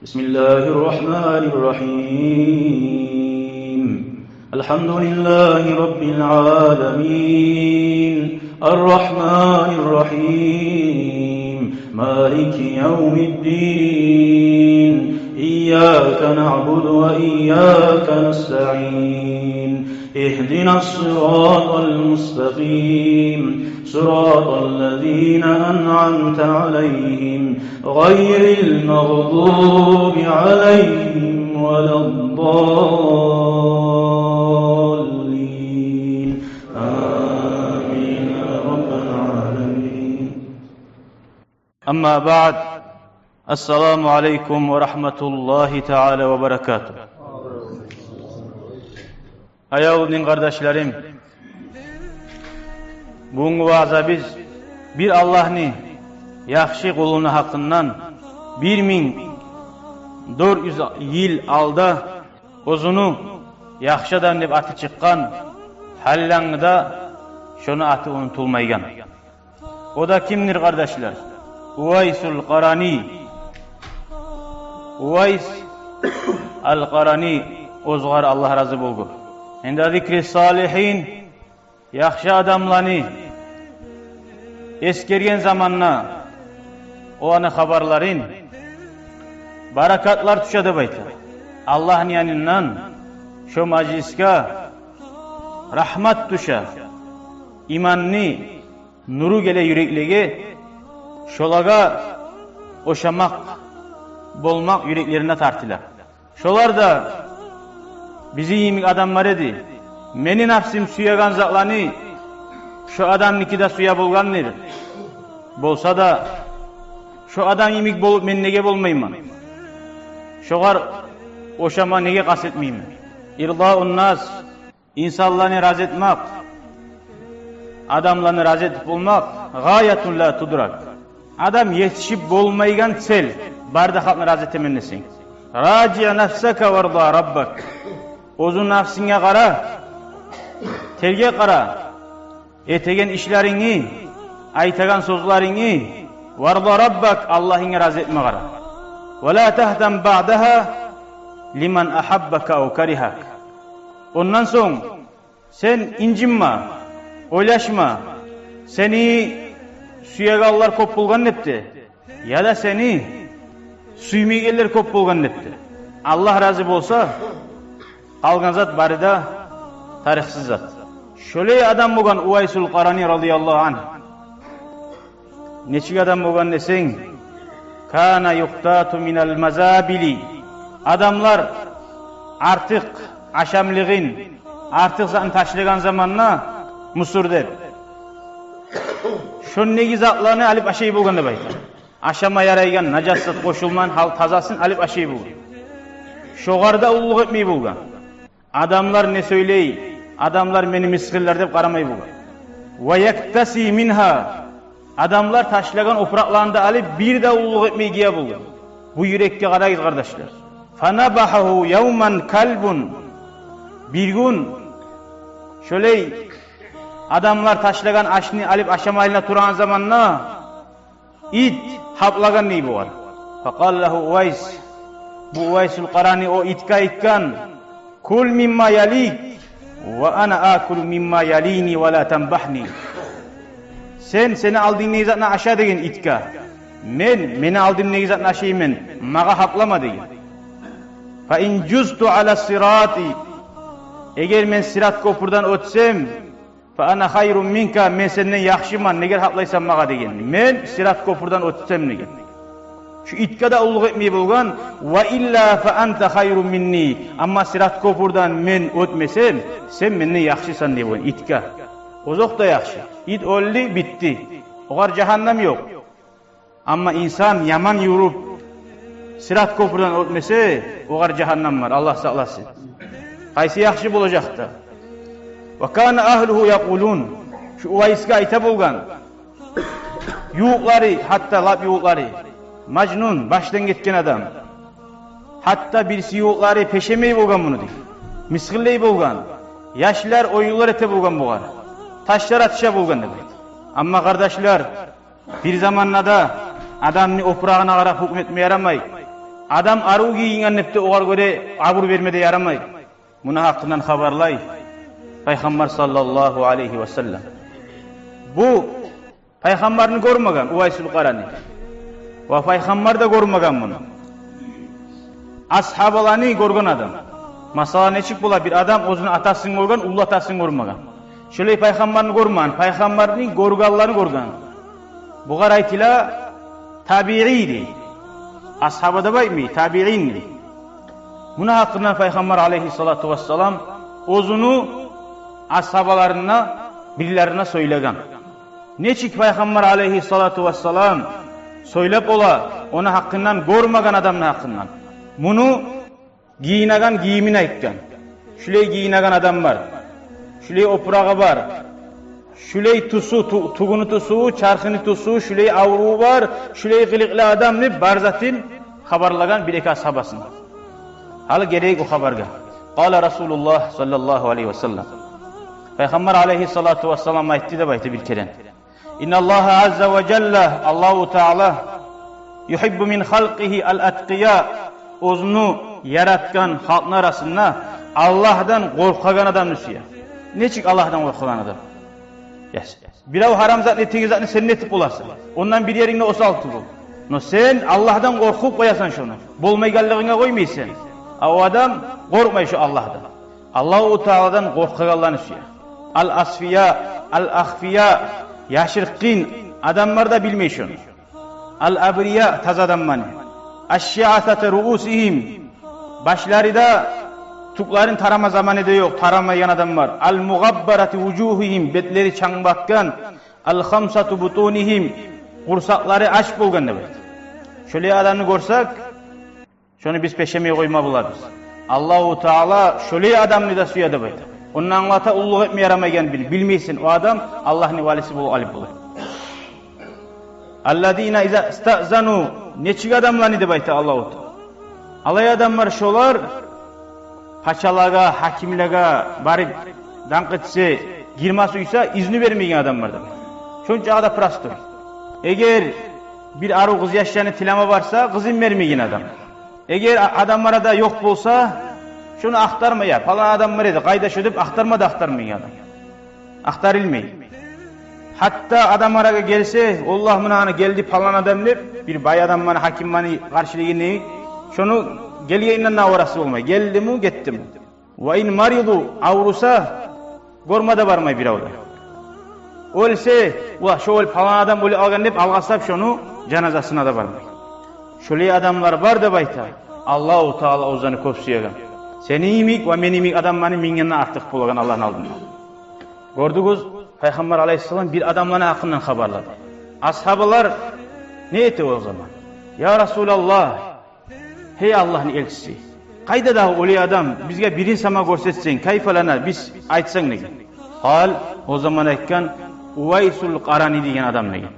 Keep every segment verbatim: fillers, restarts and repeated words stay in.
بسم الله الرحمن الرحيم. الحمد لله رب العالمين. الرحمن الرحيم. مالك يوم الدين. إياك نعبد وإياك نستعين. اهدنا الصراط المستقيم. صراط الذين أنعمت عليهم غير المغضوب عليهم ولا الضالين. آمين يا رب العالمين. أما بعد، السلام عليكم ورحمة الله تعالى وبركاته. Аявлу дин къардашларым, бугюнгю ваъзабыз бир Аллагьны яхшы къулуну гьакъындан, бир минг дёрт юз йыл алда оьзюню яхшы адам деп аты чыкъгъан, гьалилангыда шону аты унутулмайгъан. О да кимдир, къардашлар? Увайсул Къарани. Увайс ал-Къарани, огъар Аллагь рази болгъур. Инда зикри салигьин, яхшы адамланы эсгерген заманда, оланы хабарларын, баракатлар тюше деп айта. Аллагьны янындан шо мажлисге рагьмат тюше, иманны нуру геле юреклеге, шолагъа ошамакъ, болмакъ юреклерине тартыла. Шолар да бизин йимик адамлар эди. Мени напсым сюеген затланы шо адамныки де сюе болгъандыр. Болса да, шо адам йимик болуп мен неге болмайман? Шогъар ошама неге къаст этмеймен? Ирдаун нас, инсанланы рази этмек, адамланы рази этип болмакъ, гъаятун ла тудрак. Адам етишип болмайгъан цель, бары да халкъны рази этемен десенг. Ражи нафсака варда раббак. Оьзюнг напсынга къара, тергеп къара этеген ишлерингни, айтагъан сёзлерингни, варда раббак, Аллагьынгны рази этме къара. Ва ла тагьтам баъдагьа лиман агьаббака ав каригьак. Ондан сонг сен инжинме, ойлашма, сени сюегенлер кёп болгъан деп де, яда сени сюймейгенлер кёп болгъан деп де. Аллагь рази болса, къалгъан зат бары да тарихсиз зат. Шолай адам болгъан Увайсул Къарани радияллагьу ангь. Нечик адам болгъан десенг, кана юхтату минал мазабили. Адамлар артыкъ ашамлыгъын, артыкъ затын ташлагъан заманда мусор деп, шондагъы затланы алып ашай болгъан деп айта. Ашама ярайгъан, нажас зат къошулмагъан, гьал тазасын алып ашай болгъан. Шогъар да уллулукъ этмей болгъан. Адамлар не сёйлей, адамлар мени мысгъыллар деп къарамай болгъан. Ва яктаси мингьа. Адамлар ташлагъан опуракъланы да алып, бир де уллулукъ этмей гие болгъан. Бу юрекге къарагъыз, къардашлар. Фанабагьагьу явман калбун. Бир гюн шолай адамлар ташлагъан ашны алып ашама айлана турагъан заманда, ит гьаплагъан дей бугъар. Факъала лагьу Увайс. Бу Увайсул Къарани о итге айтгъан: кул мимма ялик, ва ана акулу мимма ялини, ва ла танбагьни. Сен сени алдынгдагъы затны аша деген итге. Мен мени алдымдагъы затны ашайман, магъа гьаплама деген. Фа ин жузту ала сирати. Эгер мен сират кёпюрден оьтсем, фа ана хайрун минка, мен сенден яхшыман, неге гьаплайсан магъа деген. Мен сират кёпюрден оьтсем деген. Шу итге де уллулукъ этмей болгъан, ва илла фа анта хайрун минни. Амма сират кёпюрден мен оьтмесем, сен менден яхшысан деп болгъан итге. Озокъда яхшы. Ит оьлдю, битди. Огъар жагьаннам ёкъ. Амма инсан яман юрюп, сират кёпюрден оьтмесе, огъар жагьаннам бар, Аллагь сакъласын. Къайсы яхшы болажакъ да? Ва кана агьлугьу якъулун. Шу Увайсге айта болгъан. Ювукълары, гьатта лап ювукълары: мажнун, башдан гетген адам. Гьатта бириси ювукълары пешемей болгъан муну дей. Мысгъыллай болгъан. Яшлар оюнлар эте болгъан бугъар. Ташлар атыша болгъан деп айта. Амма, къардашлар, бир заманда да адамны опурагъына къарап гьукму этме ярамай. Адам арив гийинген деп де огъар гёре абур берме де ярамай. Муну гьакъындан хабарлай Пайхаммар саллаллагьу алайгьи васаллам. Бу Пайхаммарны гёрмеген Увайсул Къарани. Ва Пайхаммар да гёрмеген муну. Асгьабаланы гёрген адам. Масала, нечик бола бир адам оьзюню атасын гёрген, уллу атасын гёрмеген. Шолай Пайхаммарны гёрмеген, Пайхаммарны гёргенлени гёрген. Бугъар айтыла табиий дей. Асгьаба деп айтмай, табиин дей. Муну гьакъындан Пайхаммар алайгьиссалату вассалам оьзюню асгьабаларына, бирлерине сёйлеген. Нечик Пайхаммар алайгьиссалату вассалам сёйлеп бола ону гьакъындан, гёрмеген адамны гьакъындан. Муну гийинеген гийимин айтгъан. Шулай гийинеген адам бар. Шулай опурагъы бар. Шулай тюсю, тю-, тюгюню тюсю, чархыны тюсю, шулай авруву бар, шулай къылыкълы адам деп бар затын хабарлагъан бир-эки асгьабасына. Гьали гелейик о хабаргъа. Къала Расулуллагь саллаллагьу алайгьи васаллам. Пайхаммар алайгьиссалату вассалам айтды деп айта бир керен. Инналлагьа азза ва жалла, Аллагьу Таала, югьиббу мин халкъигьи ал-аткъия, оьзюню яратгъан халкъны арасында Аллагьдан къоркъагъан адамны сюе. Нечик Аллагьдан къоркъагъан адам? Яс. Бирев гьарам затны, этеген затны сен нетип боласан? Ондан бир еринг де осал тюгюл. Но сен Аллагьдан къоркъуп къоясан шону. Болмайгъанлыгъынга къоймайсан. А о адам къоркъмай шо Аллагьдан. Аллагьу Тааладан къоркъагъанланы сюе. Ал-асфия, ал-ахфия, яшыртгъын адамлар да билмей шону. Ал-абрия, таза адамланы. Аш-шиасата руусигьим, башлары да, тюклерин тарама заманы да ёкъ, тарамайгъан адамлар. Ал-мугъаббарати вужугьугьим, бетлери чанг батгъан. Ал-хамсату бутунигьим, къурсакълары ач болгъан деп айта. Шолай адамны гёрсек, шону биз пешемей къойма болабыз. Аллагьу Таала шолай адамны да сюе деп айта. Ондан англата, уллулукъ этме ярамайгъан бир, билмейсен, о адам Аллагьны валиси болуп къалып бола. Аллазина иза стаъзану, нечик адамланы деп айта Аллагьу Таала. Алай адамлар шолар, пачалагъа, гьакимлеге барып, дангъы этсе, гирме сюйсе, изну бермейген адамлар деп айта. Шончакъы да простой. Эгер бир арив къызъяшланы тилеме барса, къызын бермейген адам. Эгер а-, адам арада ёкъ болса, шону ахтарма, я, палан адам бар эди, къайда шо деп ахтарма да ахтармайгъан адам. Ахтарылмай. Гьатта адам арагъа гелсе, валлагь, муна гьана гелди палан адам деп, бир бай адамланы, гьакимлени къаршылайгъан йимик, шону гелгенинден де аварасы болмай. Гелдими, гетдими? Ва ин мариду, авруса, гёрме де бармай бирев де. Оьлсе, ва шо оьл, палан адам оьлюп къалгъан деп алгъаслап, шону жаназасына да бармай. Шолай адамлар бар деп айта. Аллагьу Таала оьзлени кёп сюеген. Сени йимик ва мени йимик адамланы мингден артыкъ болагъан Аллагьны алдында. Гёрдюгюз, Пайхаммар алайгьиссалам бир адамланы гьакъындан хабарлады. Асгьабалар не эте о заман? Я Расулаллагь, гьей Аллагьны элчиси, къайда дагъы олай адам, бизге бирин сама гёрсетсенг, кайфа лана, биз айтсанг деген. Къал, о заман айтгъан, Увайсул Къарани деген адам деген.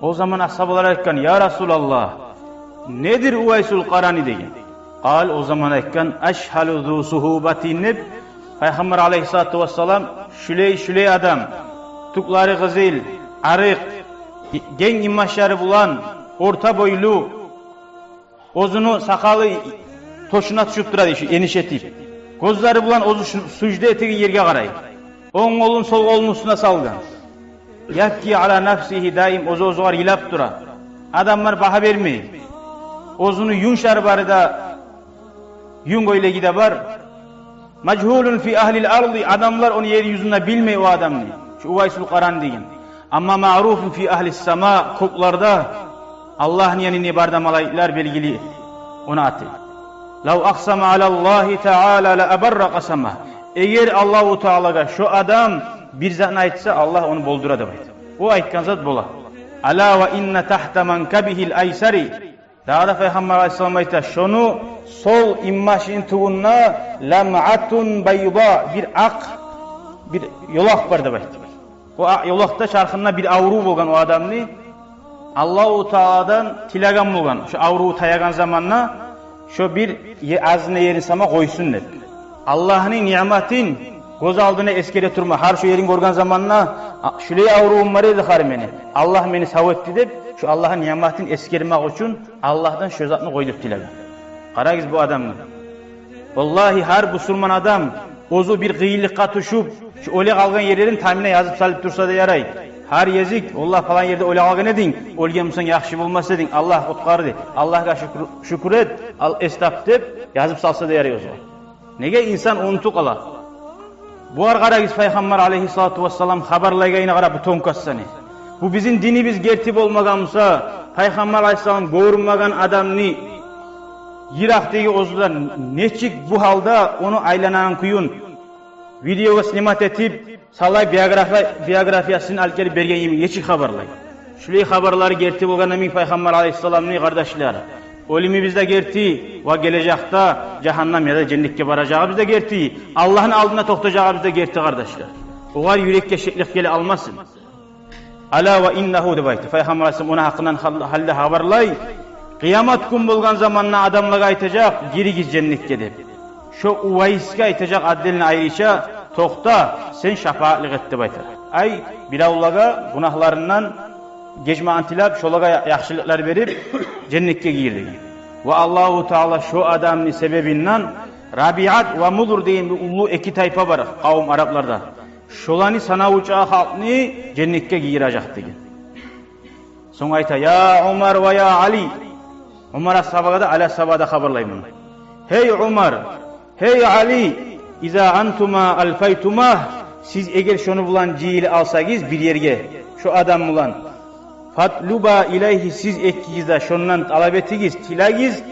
О заман асгьабалар айтгъан: «Я Расулаллагь, недир Увайсул Къарани?» — деген. Къал, о заман айтгъан: «Ашгьалу зу сугьубатин», — деп, Пайхаммар алайгьиссалату вассалам: «Шулай, шулай адам, тюклери къызыл, арыкъ, генг инбашлары булан, орта бойлу, оьзюню сакъалы тёшюне тюшюп тура, дей, шу эниш этип. Гёзлери булан оьзю шу сужда этеген ерге къарай. Онг къолун сол къолуну уьстюне салгъан. Ябки ала нафсигьи, даим оьзю-оьзюне йылап тура. Адамлар багьа бермей. Оьзюню юнушлары бары да, юн гёйлеги де бар. Мажгьулун фи агьлил арди, адамлар ону ер юзюнде билмей, о адамны, шу Увайсул Къарани деген. Амма маъруфун фи агьлис сама, кёклерде, Аллагьны янында бары да малайиклер белгили ону аты. Лав акъсама алаллагьи таала ла абарра къасама. Эгер Аллагьу Таалагъа шо адам бир затны айтса, Аллагь ону болдура», — деп айта. О айтгъан зат бола. Ала ва инна тахта манкабигьил айсари. Дагъы да Пайхаммар алайгьиссалам айта: «Шону сол инбашыны тюбюнде ламъатун байда, бир акъ бир ёлакъ бар», — деп айта. О акъ ёлакъда, чархында бир аврув болгъан о адамны, Аллагьу Тааладан тилеген болгъан, шо аврув таягъан заманда шо бир е-, азына ерин сама къойсун деп. Аллагьны ниъматын гёз алдына эсгере турма, гьар шо ерин гёрген заманда: «А, шулай аврувум бар эди гьар мени, Аллагь мени сав этди», — деп, шо Аллагьны ниъматын эсгермек учун Аллагьдан шо затны къой деп тилеген. Къарагъыз бу адамны. Валлагьи, гьар бусурман адам оьзю бир къыйынлыкъгъа тюшюп, шу оьле къалгъан ерлерин тамына язып салып турса да ярай. Гьар гезик, валлагь, палан ерде оьле къалгъан эдинг, оьлген бусанг яхшы болмас эдинг, Аллагь къутгъарды, Аллагьгъа шюкюр, шюкюр эт, ал эс тап деп язып салса да ярай оьзю. Неге, инсан унутуп къала. Бугъар къарагъыз, Пайхаммар алейгьиссалату вассалам хабарлайгъанына къара бу тонкостьланы. Бу бизин динибиз герти болмагъан буса, Пайхаммар алейгьиссалам гёрюнмеген адамны йыракъдагъы оьзюнден нечик бу гьалда ону айланагъан кююн видеогъа снимать этип, салай биография-, биографиясын алып гелип берген йимик нечик хабарлай. Шулай хабарлары герти болгъан йимик Пайхаммар алейгьиссаламны, къардашлар, оьлюмюбюз де герти, ва гележекде жагьаннам яда женнетге баражагъыбыз да герти, Аллагьны алдында токътажагъыбыз да герти, къардашлар. Огъар юрекге шеклик геле алмасын. Ала ва иннагьу деп айта. Пайхаммар алейгьиссалам ону гьакъындан гьал-, гьалда хабарлай. Къыямат гюн болгъан заманда адамлагъа айтажакъ: «Гиригиз женнетге», — деп. Шо Увайсгъа айтажакъ отдельно, айрыча: «Токъта, сен шапаатлыкъ эт», — деп айтар. Ай, биревлеге гюнагьларындан гечмагъын тилеп, шолагъа я-, яхшылыкълар берип, женнетге гийир деген. Ва Аллагьу Таала шо адамны себебинден Рабиат ва Мудр деген бир уллу эки тайпа бар къавум арапларда. Шоланы санаву чакъы халкъны женнетге гийирежек деген. Сонг айта: «Я Умар ва я Али». Умар асгьабагъа да, Али асгьабагъа да хабарлай муну. «Гьей Умар, гьей Али, иза антума алфайтумагь, сиз эгер шону булан жыйылып алсагъыз бир ерге, шо адам булан, фатлуба илайгьи, сиз экигиз де шондан талап этигиз, тилегиз,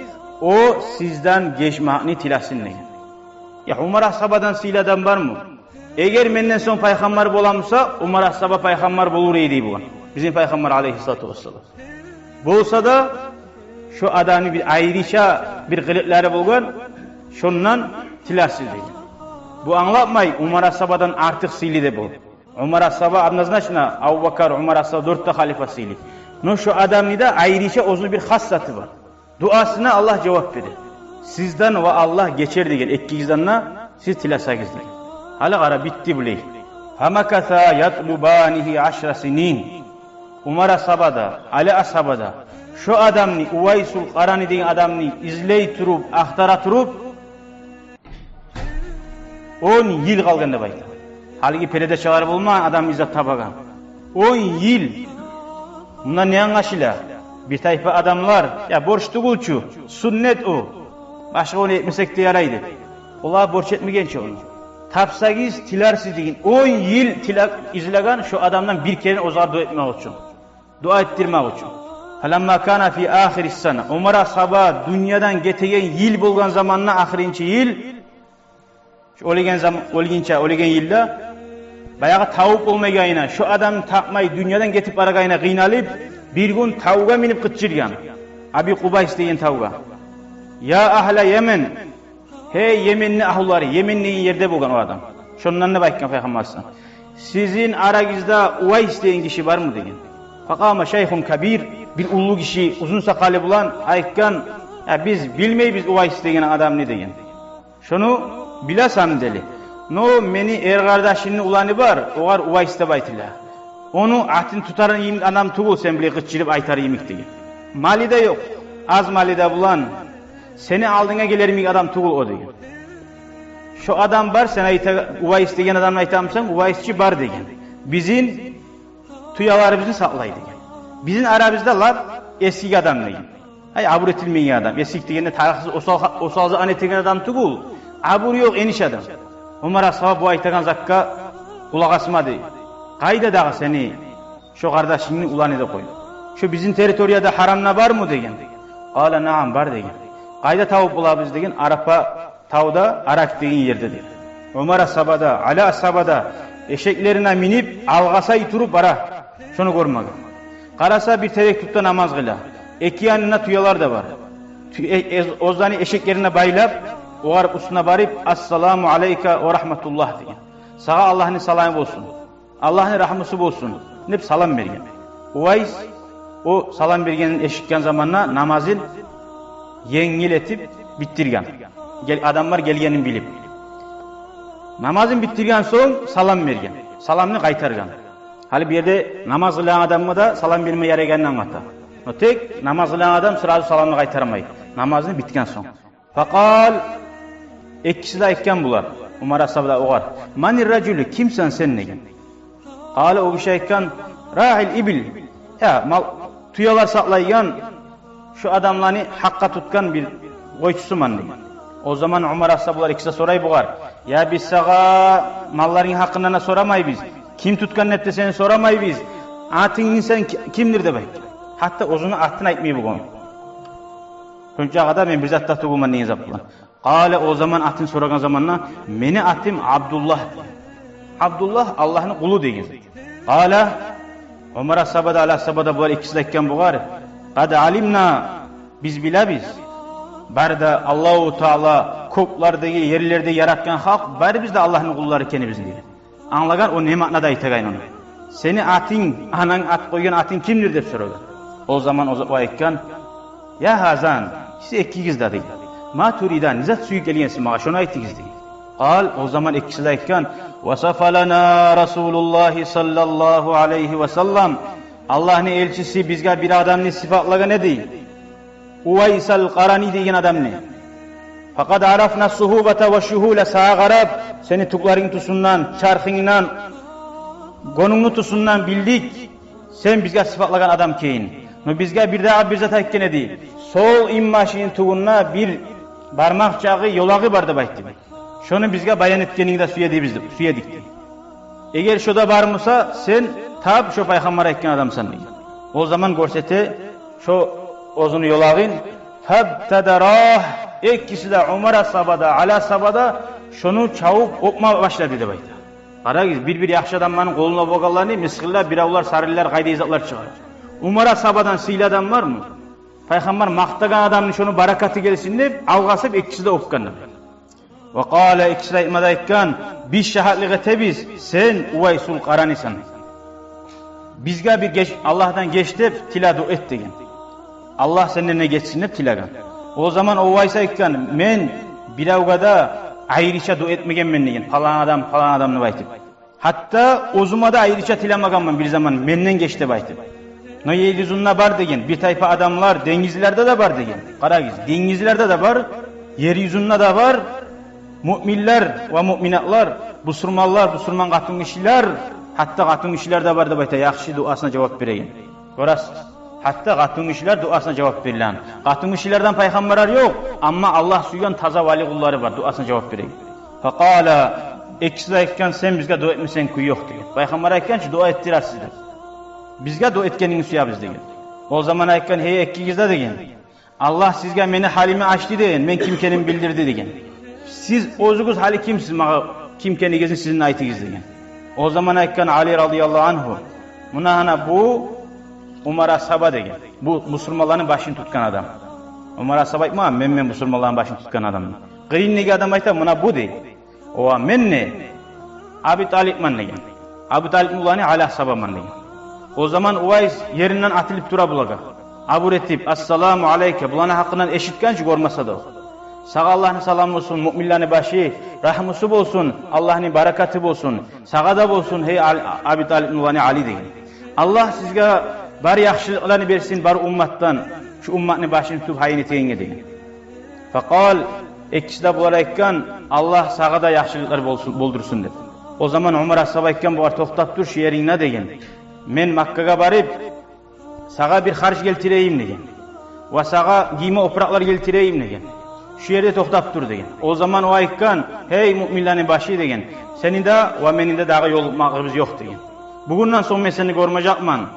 о сизден гечмекни тилесин», — деген. Я, Умар асгьабадан сыйлы адам бармы? Эгер менден сонг пайхаммар бола буса, Умар асгьаба пайхаммар болур эди дей бугъар бизин Пайхаммар алейгьиссалату вассалам. Болса да, шо адамны бир айрыча бир къылыкълары болгъан, шондан тилесин деген. Бу англатмай Умар асгьабадан артыкъ сыйлы деп о. Умар асгьаба однозначно, Абубакар, Умар асгьаба, дёрт де халифа сыйлы. Но шо адамны да айрыча оьзюню бир хас заты бар. Дуасына Аллагь жавап бере. Сизден ва Аллагь гечер деген, экигизден де, сиз тилесегиз деген. Гьали къара, битди булай. Фамакаса ятлубанигьи ашра синин. Умар асгьаба да, Али асгьаба да шо адамны, Увайсул Къарани деген адамны излей туруп, ахтара туруп, он йыл къалгъан деп айта. Гьалиги передачалар болмагъан, адам излеп табагъан. Он йыл. Мундан не англашыла? Бир тайпа адамлар: «Я, борч тюгюл чю, сюннет о, башгъа ону этмесек де ярай», — деп. Олар борч этмеген чи ону. Тапсагъыз, тилерсиз деген. Он йыл тилеп излеген шо адамдан бир керен оьзюне дуа этмек учун, дуа этдирмек учун. Фаламма кана фи ахирис сана, Умар асгьаба дюньядан гетеген йыл болгъан заманда, ахырынчы йыл, шо оьлеген зам-, оьлгюнче, оьлеген йылда, баягъы тавуп болмайгъанына, шо адамны тапмай дюньядан гетип барагъанына къыйналып, бир гюн тавгъа минип къычыргъан. Аби Къубайс деген тавгъа. «Я агьла Йемен, гьей Йеменни агьлулары», — Йемен деген ерде болгъан о адам. Шондан деп айтгъан Пайхаммар алейгьиссалам: «Сизин арагъызда Увайс деген гиши бармы?» — деген. Факъама шайхун кабир, бир уллу гиши, узун сакъалы булан айтгъан: «Я, биз билмейбиз Увайс деген адамны», — деген. «Шону билесен дели. Но мени эркъардашымны уланы бар, огъар Увайс деп айтыла. Ону атын тутар йимик адам тюгюл, сен биле къычырып айтар йимик», — деген. «Малы да ёкъ, аз малы да булан, сени алдынга гелер йимик адам тюгюл о», — деген. «Шо адам бар, сен айта-, Увайс деген адамны айтамысан, Увайс чы бар», — деген. «Бизин тюелерибизни сакълай», — деген. «Бизин арабызда лап эсгик адам», — деген. Ай, абур этилмейген адам. Эсгик дегенде, тарыкъсыз, осал, осал зат этеген адам тюгюл. Абуру ёкъ, эниш адам. Умар асгьаба бу айтагъан затгъа къулакъ асмады. «Къайда дагъы сени шо къардашынгны уланы да къой. Шо бизин территорияда Харамда бармы?» — деген. Къала: «Наам, бар», — деген. «Къайда тавуп болабыз?» — деген. «Арапа тавда, Арак деген ерде», — деди. Умар асгьаба да, Али асгьаба да эшеклерине минип, алгъасай туруп бара шону гёрмеге. Къараса, бир терек тюпде намаз къыла. Эки янында тюелер де бар. Тю-, э-, э-, оьзлени эшеклерине байлап, огъар уьстюне барып: «Ассаламу алейка ва рагьматуллагь», — деген. «Сагъа Аллагьны саламы болсун, Аллагьны рагьмусу болсун», — деп салам берген. Увайс о салам бергенин эшитген заманда намазын енгил этип битдирген. Гел-, адамлар гелгенин билип. Намазын битдирген сонг салам берген. Саламны къайтаргъан. Гьали бу ерде намаз къылагъан адамгъа да салам берме ярайгъанын англата. Но тек намаз къылагъан адам сразу саламны къайтармай. Намазны битген сонг. Факъал, экиси де айтгъан булар, Умар асгьаба да огъар: «Манир ражулу, кимсен сен?» — деген. Къала, о гиши айтгъан: «Раъил ибил». Я, мал, тюелер сакълайгъан, шо адамланы гьакъгъа тутгъан бир къойчусуман деген. О заман Умар асгьаба булар экиси де сорай бугъар: «Я, биз сагъа малларынгны гьакъындан да сорамайбыз. Ким тутгъан деп де сени сорамайбыз. Атынг сени ки-, кимдир?» — деп айтгъан. Гьатта оьзюню атын айтмай болгъан. Шончагъа да мен бир зат да тюгюлмен деген зат булан. Къала, о заман атын сорагъан заманда: «Мени атым Абдуллагь». Абдуллагь — Аллагьны къулу деген. Къала, Умар асгьаба да, Али асгьаба да, булар экиси де айтгъан бугъар: «Къад алимна, биз билебиз. Бары да Аллагьу Таала кёклердеги, ерлерде яратгъан халкъ, барыбыз да Аллагьны къуллары экенибиз», — деген. Англагъан о не маънада айтагъанын ону. «Сени атынг, ананг ат къойгъан атынг кимдир?» — деп сорагъан. О заман о, о айтгъан: «Я гьазан, сиз экигиз де, — деген, — ма туридан, не зат сююп гелгенсиз магъа, шону айтыгъыз», — деген. Къал, о заман экиси де айтгъан: «Васафа лана Расулуллагьи саллаллагьу алайгьи ва саллам, Аллагьны элчиси бизге бир адамны сыпатлагъан эди. Увайсал Къарани деген адамны. Факъад арафна сугьубата ва шугьула, сагъа къарап, сени тюклеринг тюсюнден, чархынгдан, гёнюнгню тюсюнден билдик сен бизге сыпатлагъан адам экенинг. Но бизге бир дагъы бир зат айтгъан эди. Сол инбашыны тюбюнде бир бармакъ чакъы ёлагъы бар деп айтды. Шону бизге баян этгенингни де сюе эдик биз, сюе эдик», — деген. «Эгер шо да бар буса, сен тап шо пайхаммар айтгъан адамсан», — деген. О заман гёрсете шо оьзюню ёлагъын. «Фабтадарагь, экиси де, Умар асгьаба да, Али асгьаба да шону чабып оьпме башлады», — деп айта. Къарагъыз, бир-бир яхшы адамланы къолунда болгъанланы мысгъыллап, биревлер сарынлар, къайда затлар чыгъара. Умар асгьабадан сыйлы адам бармы? Пайхаммар макътагъан адамны, шону баракаты гелсин деп, алгъасап, экиси де оьпгенлер. «Ва къала, экиси де айтма да айтгъан: биз шагьатлыкъ этебиз, сен Увайсул Къаранисан. Бизге бир геч, Аллагьдан геч деп тиле, дуа эт», — деген. «Аллагь сенден де гечсин», — деп тилеген. О заман Увайс айтгъан: «Мен биревге де айрыча дуа этмегенмен, — деген, — палан адам, палан адам деп айтып. Гьатта оьзюме де айрыча тилемегенмен бир заман, менден геч деп айтып. Но ер юзюнде бар, — деген, — бир тайпа адамлар, денгизлерде де бар, — деген. Къарагъыз, денгизлерде де бар, ер юзюнде де бар муъминлер ва муъминатлар, бусурманлар, бусурман къатынгишилер, гьатта къатынгишилер де бар, — деп айта, — яхшы дуасына жавап береген. Гёресиз, гьатта къатынгишилер дуасына жавап берилген. Къатынгишилерден пайхаммарлар ёкъ, амма Аллагь сюйген таза вали къуллары бар, дуасына жавап береген». Факъала, экиси де айтгъан: «Сен бизге дуа этмесенг кюй ёкъ», — деген. Пайхаммар айтгъан чы: «Дуа этдирерсиз», — деп. «Бизге дуа этгенингни сюебиз», — деген. О заман айтгъан: «Гьей, экигиз де, — деген, — Аллагь сизге мени гьалимни ачды, — деген, — мен ким экенимни билдирди, — деген. — Сиз оьзюгюз гьали кимсиз, магъа ким экенигизни сизин айтыгъыз», — деген. О заман айтгъан Али радияллагьу ангьу: «Муна гьана бу Умар асгьаба, — деген, — бу бусурманланы башын тутгъан адам». Умар асгьаба айтма: «Мен, мен бусурманланы башын тутгъан адам». Къырыйындагъы адам айта: «Муна бу», — дей. «О, мен де Аби Талипман, — деген, — Аби Талипни уланы Али асгьабаман», — деген. О заман Увайс еринден атылып тура булагъа. Абур этип: «Ассаламу алайка», — буланы гьакъындан эшитген чи, гёрмесе де. «Сагъа Аллагьны саламы болсун, муъминлени башы, рагьмусу болсун, Аллагьны баракаты болсун. Сагъа да болсун, гьей Ал-, Аби Талипни уланы Али», — деген. «Аллагь сизге бар яхшылыкъланы берсин, бар умматдан, шу умматны башын тутуп гьайын этегенге», — деген. Факъал, экиси де булар айтгъан: «Аллагь сагъа да яхшылыкълар болсун, болдурсун», — деп. О заман Умар асгьаба айтгъан бугъар: «Токътап тур шу ерингде, — деген. — Мен Маккагъа барып, сагъа бир харж гелтирейим, — деген, — ва сагъа гийме опуракълар гелтирейим, — деген. — Шу ерде токътап тур», — деген. О заман о айтгъан: «Гьей, муъминлени башы, — деген, — сени де ва мени де дагъы ёлукъмагъыбыз ёкъ, — деген. — Бугюнден сонг мен сени гёрмежекмен».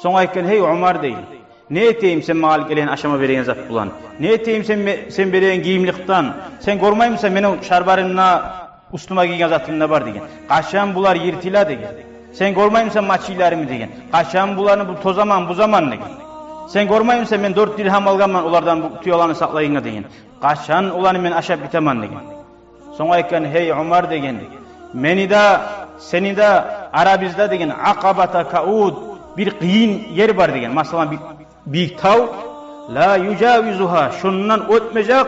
Сонг айтгъан: «Гьей, Умар, — деген, — не этейим сен магъа алып гелген ашама береген зат булан? Не этейим сен ме-, сен береген гийимликден? Сен гёрмеймисен, мени шалбарымда, уьстюме гийген затымда бар, — деген. — Къачан булар йыртыла, — деген. — Сен гёрмеймисен мачийлерими, — деген. — Къачан буланы бу тозаман, бузаман, — деген. — Сен гёрмеймисен, мен дёрт диргьам алгъанман олардан бу тюелени сакълайгъангъа, — деген. — Къачан оланы мен ашап битемен?» — деген. Сонг айтгъан: «Гьей, Умар, — деген, — мени де, сени де арабызда, — деген, — акъабата кауд, бир къыйын ер бар, — деген, — масала, бир бийик тав, ла южавизугьа, шондан оьтмежек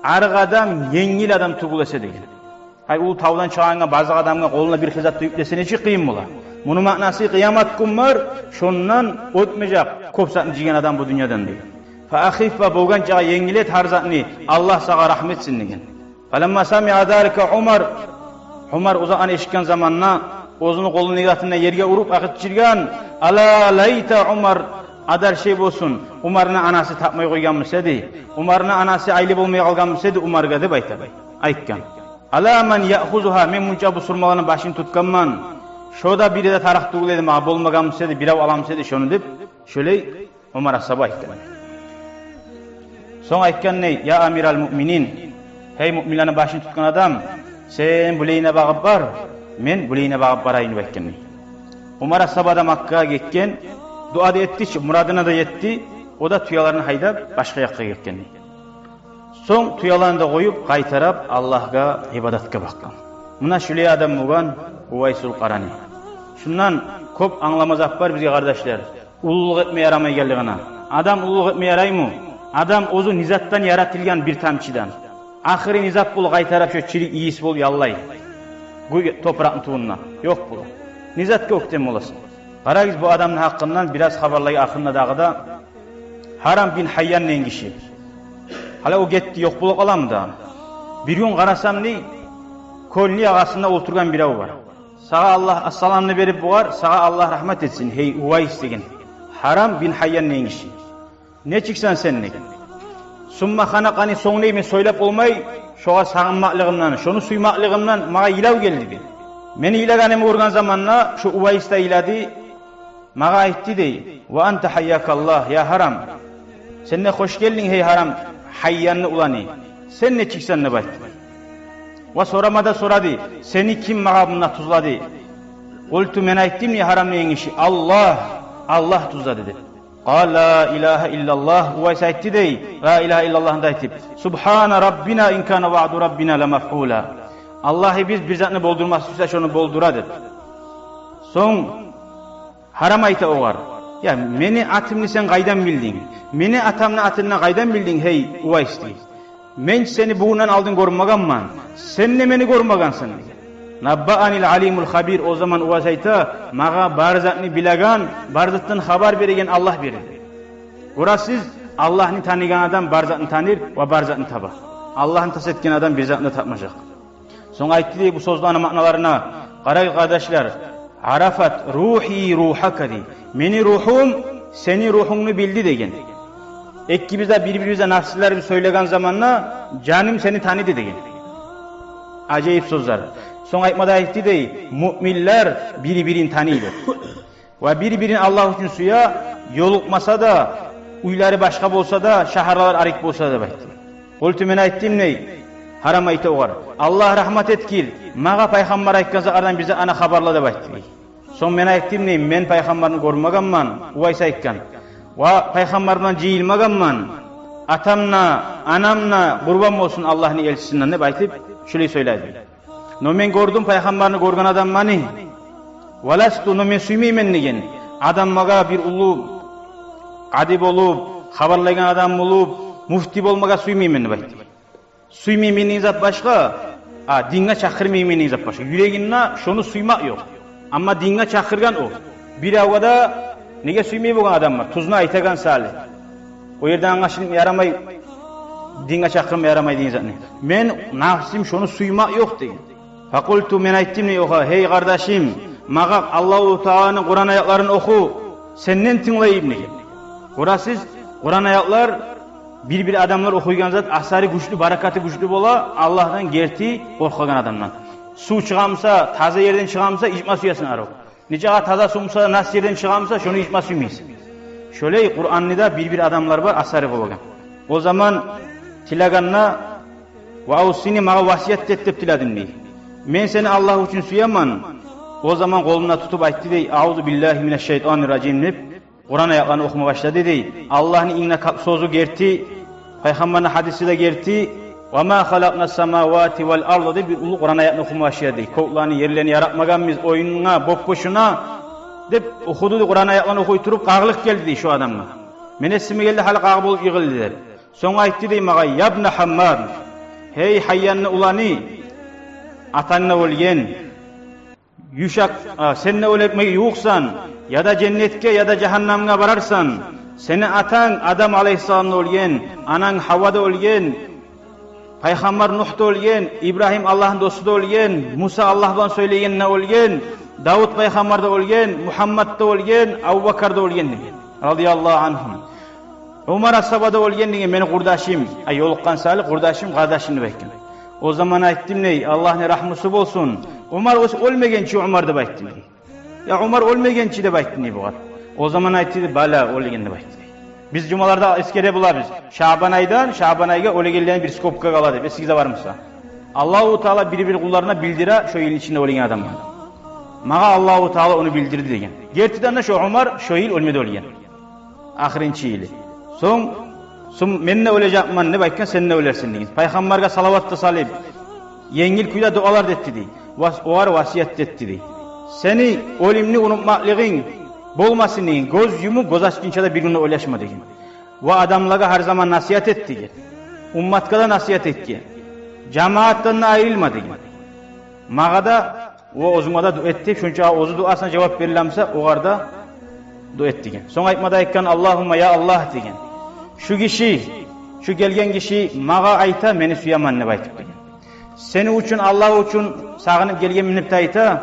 арыкъ адам, енгил адам тюгюл эсе», — деген. Гьай, уллу тавдан чыгъагъангъа, базыкъ адамгъа къолуна бир хизат тюйюп десе, нечик къыйын бола. Муну маънасы: къыямат гюн бар, шондан оьтмежек кёп затны жыйгъан адам бу дюньядан, — деген. Фа ахиффа, болгъанчагъа енгил эт гьар затны, Аллагь сагъа рагьмат этсин деген. Фаламма самиа залика Умар, Умар о затны эшитген заманда оьзюню къолуну затын ерге уруп акъычыргъан: «Ала лайта Умар, адаршей болсун, Умарны анасы тапмай къойгъанмы эсе эди, Умарны анасы айлы болмай къалгъанмы эсе эди Умаргъа», — деп айта, айтгъан. «Ала ман яъхузугьа, мен мунча бусурманланы башын тутгъанман, шо да бири де тарыкъ тюгюл эди магъа, болмагъанмы эсе эди, бирев аламы эсе эди шону», — деп, шолай Умар асгьаба айтгъан. Сонг айтгъан дей: «Я амирал муъминин, гьей муъминлени башын тутгъан адам, сен булайына багъып бар, мен булайына багъып барайым», — деп айтгъан дей. Умар асгьаба да Маккагъа гетген, дуа да этди чи, мурадына да етди, о да тюелерин гьайдап башгъа якъгъа гетген дей. Сонг тюелерин де къоюп, къайтарып Аллагьгъа ибадатгъа бакъгъан. Муна шулай адам болгъан Увайсул Къарани. Шундан кёп англама зат бар бизге, къардашлар. Уллулукъ этме ярамайгъанлыгъына. Адам уллулукъ этме яраймы? Адам оьзю не затдан яратылгъан, бир тамчыдан. Ахыры не зат болуп къайтарып шо чирик ийис болуп яллай гюй топуракъны тюбюнде? Ёкъ бола. Не затгъа оьктем боласан? Къарагъыз бу адамны гьакъындан бираз хабарлай ахырында дагъы да. Гьарам бин Гьайян деген гиши. Гьали о гетди, ёкъ болуп къаламы да? Бир гюн къарасам дей, кёлню ягъасында олтургъан бирев бар. Сагъа Аллагь, ассаламны берип бугъар, сагъа Аллагь рагьмат этсин, гьей Увайс деген. Гьарам бин Гьайян деген гиши. Нечиксен сен деген. Сумма ханакъани, сонг дей мен сёйлеп болмай, шогъар сагъынмакълыгъымдан, шону сюймеклигимден магъа йылав гелди дей. Мени йылагъанымны гёрген заманда шо Увайс да йылады, магъа айтды дей: «Ва анта гьайякаллагь, я Гьарам. Сен де хош гелдинг, гьей Гьарам, Гьайянны уланы. Сен нечиксен?» — деп айтды. Ва сорама да сорады: «Сени ким магъа мунда тюзледи?» Къулту, мен айтдым дей, Гьарам деген гиши: «Аллагь, Аллагь тюзледи», — деп. Къала: «Ла илагьа иллаллагь». Увайс айтды дей, ла илагьа иллаллагьны да айтып: «Субгьана раббина ин кана ваъду раббина ламафъула». Аллагьыбыз бир затны болдурмакъ сюйсе, шону болдура деп. Сонг Гьарам айта огъар: «Я, мени атымны сен къайдан билдинг? Мени атамны атын да къайдан билдинг, гьей Увайс?» — дей. «Мен сени бугюнден алдын гёрмегенмен. Сен де мени гёрмегенсен», — дей. «Наббаанил алимул хабир». О заман Увайс айта: «Магъа бар затны билеген, бар затдан хабар береген Аллагь берди». Гёресиз, Аллагьны таныгъан адам бар затны таныр ва бар затны табар. Аллагьны тас этген адам бир затны да тапмажакъ. Сонг айтды дей бу сёзлени маъналарына. Къарагъыз, къардашлар: «Арафат рухи рухака», — дей. «Мени ругьум сени ругьунгну билди», — деген. Экибиз де бир-бирибизге нафсларыбыз сёйлеген заманда: «Жаным сени таныды», — деген. Ажайып сёзлер. Сонг айтма да айтды дей: «Муъминлер бири-бирин таный», — деп. Ва бир-бирин Аллагь учун сюе, ёлукъмаса да, уьйлери башгъа болса да, шагьарлар арек болса да, деп айтды. Къулту, мен айтдым дей, Гьарам айта огъар: «Аллагь рагьмат этгил, магъа пайхаммар айтгъан затлардан бир затны хабарла», — деп айтды дей. Сонг мен айтдым дей: «Мен пайхаммарны гёрмегенмен, Увайс айтгъан. Ва пайхаммар булан жыйылмагъанман. Атам да, анам да къурбан болсун Аллагьны элчисинден», — деп айтып, шулай сёйледи. Но мен гёрдюм пайхаммарны гёрген адамланы. «Валасту», но мен сюймеймен деген. Адам магъа бир уллу къади болуп, хабарлайгъан адам болуп, муфти болмагъа сюймеймен деп айтды. Сюймеймен деген зат башгъа, а динге чакъырмайман деген зат башгъа. Юрегинде шону сюймек ёкъ. Амма динге чакъыргъан о. Бир авада неге сюймей болгъан адам бар? Тузну айтагъан саялы. О ерден англашылма ярамай, динге чакъырма ярамай деген затны. Мен нафсым шону сюймек ёкъ деген. Факъулту, мен айтдым дей огъар: «Гьей къардашым, магъа Аллагьу Тааланы Къуран аятларын оху, сенден тынглайым», — деген. Гёресиз, Къуран аятлар бир-бир адамлар охуйгъан зат асары гючлю, баракаты гючлю бола Аллагьдан герти къоркъагъан адамдан. Сув чыгъа буса, таза ерден чыгъа буса, ичме сюесен арив. Нечакъы таза сув буса да, нас ерден чыгъа буса, шону ичме сюймейсен. Шолай Къуранны да бир-бир адамлар бар асары болагъан. О заман тилегенде: «Ва авсини, магъа васият эт», — деп тиледим дей. «Мен сени Аллагь учун сюемен». О заман къолумдан тутуп айтды дей: «Аузу биллагьи минаш шайтанир ражим», — деп Къуран аятланы охума башлады дей. Аллагьны инг де кат сёзю герти, пайхаммарны гьадиси де герти. «Ва ма халакънас самавати вал арда», — деп бир уллу Къуран аятны охума башлады дей. «Кёклени, ерлени яратмагъанбыз оюнунга, боп-бошуна», — деп охуду дей. Къуран аятланы охуй туруп, къагъылыкъ гелди дей шо адамгъа. Мен эсиме гелди, гьали къагъы болуп йыгъылды деп. Сонг айтды дей магъа: «Ябна Гьаммад, гьей Гьайянны уланы, атанг да оьлген, юшакъ, а, сен де оьлмеге ювукъсан, яда женнетге, яда жагьаннамгъа барарсан. Сени атанг Адам алайгьиссалам да оьлген, ананг Гьава да оьлген, пайхаммар Нугь да оьлген, Ибрагьим Аллагьны досу да оьлген, Муса Аллагь булан сёйлеген де оьлген, Давут пайхаммар да оьлген, Мугьаммат да оьлген, Абубакар да оьлген деген. Радияллагьу ангьум. Умар асгьаба да оьлген деген, мени къурдашым. Ай, ёлукъгъан саялы къурдашым, къардашым деп айтгъан. О заман айтдым дей, Аллагьны рагьмусу болсун, Умар оьз-, оьлмеген чи Умар деп айтдым дей. Я Умар оьлмеген чи деп айтдым дей бугъар. О заман айтды дей, бала, оьлген деп айтды дей. Биз жумаларда эсгере болабыз. Шабан айдан, Шабан айгъа оьлегенлени бир скобкагъа ала деп, эсигизде бар буса. Аллагьу Таала бир-бир къулларына билдире шо йылны ичинде оьлген адамланы. Магъа Аллагьу Таала ону билдирди деген. Гертиден де шо Умар шо йыл оьлмеди, оьлген. Ахырынчы йылы. Сонг, сонг мен де оьлежекмен деп айтгъан, сен де оьлерсен деген. Пайхаммаргъа салават да салып, енгил кюйде дуалар да этди дей. Вас-, огъар васият да этди дей. Сени оьлюмню унутмакълыгъынг болмасын деген. Гёз юмуп, гёз ачгъынча да бир гюн де ойлашма деген. Ва адамлагъа гьар заман насигьат эт деген. Умматгъа да насигьат этген. Жамаатдан да айрылма деген. Магъа да ва оьзюнге де дуа эт деп, шунча оьзю дуасына жавап бериле буса, огъар да дуа эт деген. Сонг айтма да айтгъан, Аллагьумма, я Аллагь деген. Шу гиши, шу гелген гиши магъа айта, мени сюемен деп айтып деген. Сени учун, Аллагь учун сагъынып гелгенмен деп де айта,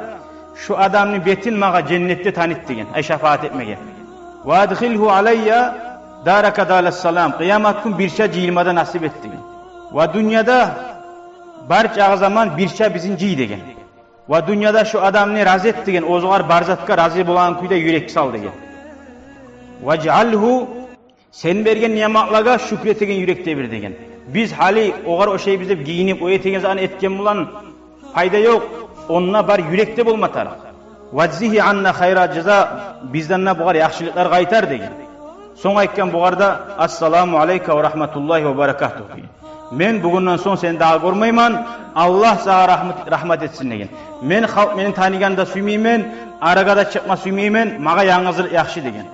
шу адамны бетин магъа женнетде таныт деген. Ай, шапаат этмеге. Ва адхилгьу алайя дарака дарас салам. Къыямат гюн бирче жыйылма да насип эт деген. Ва дюньяда бар чагъы заман бирче бизин жый деген. Ва дюньяда шу адамны рази эт деген, оьзюгер бар затгъа рази болагъан кюйде юрек сал деген. Важъалгьу, сен берген ниъматлагъа шюкюр этеген юрек де бер деген. Биз гьали огъар ошайбыз деп гийинип, о этеген затны этген булан пайда ёкъ. Онда бар юрекде болма тарыкъ. Важзигьи анна хайрал жаза, бизден де бугъар яхшылыкълар къайтар деген. Сонг айтгъан бугъар да, ассаламу алайка ва рагьматуллагьи ва баракатугь деген. Мен бугюнден сонг сени дагъы гёрмеймен, Аллагь сагъа рагьмат, рагьмат этсин деген. Мен халкъ мени таныгъан да сюймеймен, арагъа да чыкъма сюймеймен, магъа янгызлыкъ яхшы деген.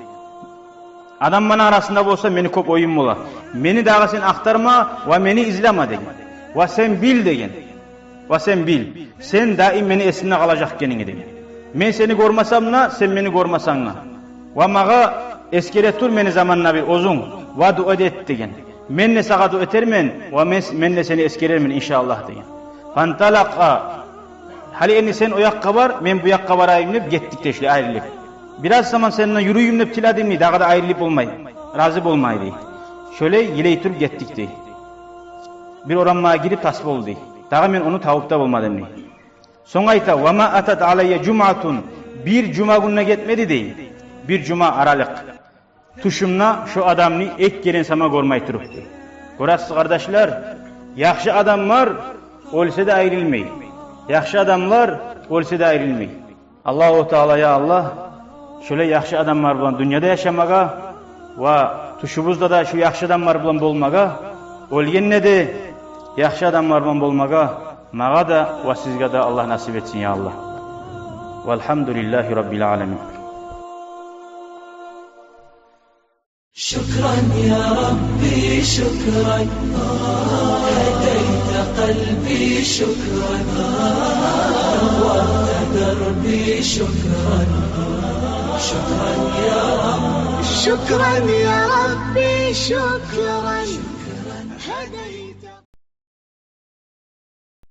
Адамланы арасында болса мени кёп оюм бола. Мени дагъы сен ахтарма ва мени излеме деген. Ва сен бил деген. Ва сен бил, сен даим мени эсимде къалажакъ экенинг деген. Мен сени гёрмесем де, сен мени гёрмесенг де. Ва магъа эсгере тур мени заманда бир оьзюнг, ва дуа да эт деген. Мен де сагъа дуа этермен, ва мен, мен де сени эсгерермен, иншааллагь деген. Фанталакъа, гьали энди сен о якъгъа бар, мен бу якъгъа барайым деп гетдик де шулай айрылып. Бираз заман сенден юрюйюм деп тиледим дей, дагъы да айрылып болмай, рази болмай дей. Шолай йылай туруп гетдик дей. Бир орамгъа гирип тас болду дей. Дагъы мен ону табып да болмадым дей. Сонг айта, ва ма атат алайя жумъатун, бир жума гюн де гетмеди дей. Бир жума аралыкъ. Тюшюмде шо адамны эки керен сама гёрмей туруп дей. Гёресиз, къардашлар, яхшы адамлар оьлсе де айрылмай. Яхшы адамлар оьлсе де айрылмай. Аллагьу Таала, я Аллагь, шолай яхшы адамлар булан дюньяда яшамагъа ва тюшюбюзде де шу яхшы адамлар булан болмагъа, оьлгенде де яхшы адамлар булан болмагъа магъа да ва сизге де Аллагь насип этсин, я Аллагь. Валгьамдулиллагьи раббил аламин. شكرا يا ربي، شكرا. هديت قلبي، شكرا. نورت دربي، شكرا. شكرا يا رب. شكرا يا ربي، شكرا.